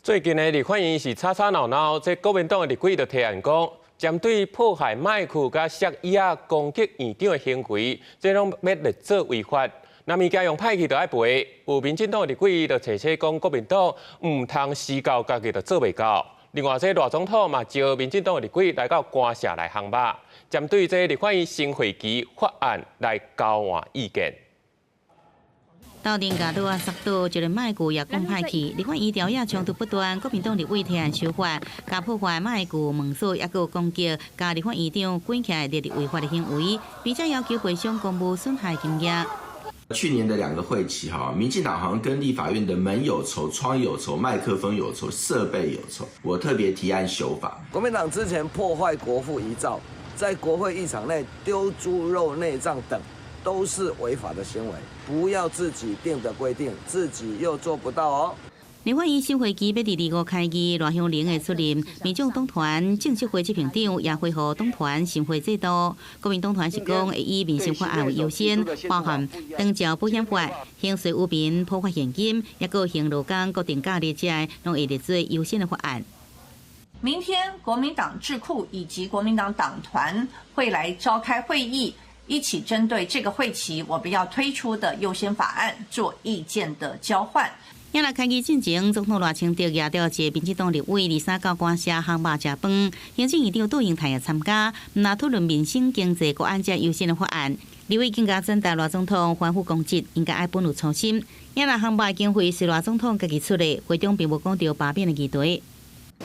最近的立法院是吵吵鬧鬧，這國民黨的立委就提案講，針對破壞麥克佮摔椅仔攻擊院長的行為，這攏欲列做違法。若物件用歹去就愛賠。有民進黨的立委就揣揣講，國民黨毋通死到家己就做袂到。另外，這賴總統嘛召民進黨的立委來到官舍來烘肉，針對這立法院新會期法案來交換意見。鬥陣共桌仔摔倒，就連麥具也講歹去。立法院朝野衝突不斷，國民黨立委提案修法，共破壞麥具、門鎖，抑閣有攻擊，共立法院長關起來列入違法的行為，並且要求賠償公務損害金額。去年的兩個會期，哈，民進黨好像跟立法院的門有仇、窗有仇、麥克風有仇、設備有仇。我特別提案修法。國民黨之前破壞國父遺照，在國會議場內丟豬肉內臟等，都是違法的行為，不要自己定的規定，自己又做不到哦。立法院新會期欲佇25開議，賴香伶會出任民眾黨團正式會執行長，也恢復黨團新會制度。國民黨團是講會以民生法案為優先，包含長照保險法、刑事污名普發現金，抑閣有勞工國定假日這些，攏會列做優先的法案。明天國民黨智庫以及國民黨黨團會來召開會議，一起針對這個會期我們要推出的優先法案做意見的交換。也來開議進前，總統賴清德也調一個民進黨立委23到官舍烘肉食飯，行政院長杜英台也參加，毋但討論民生經濟國安這優先的法案。立委更加轉達賴總統反覆攻擊，應該愛本有初心。也來烘肉經費是賴總統家己出的，會中並無講著罷免的議題。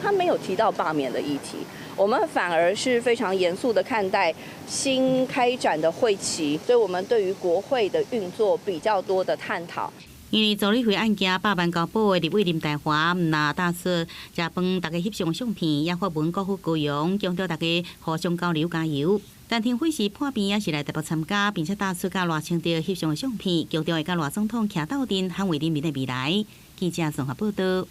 他沒有提到罷免的議題，我們反而是非常嚴肅的看待新開展的會期，所以我們對於國會的運作比較多的探討。因為助理費案件百萬交保的立委林岱樺，毋但帶出食飯，大家翕相相片，也發文國父高揚，強調大家互相交流加油。陳亭妃是破病也是來台北參加，並且帶出佮賴清德翕相的相片，強調會佮賴總統徛鬥陣，捍衛人民的未來。記者綜合報道。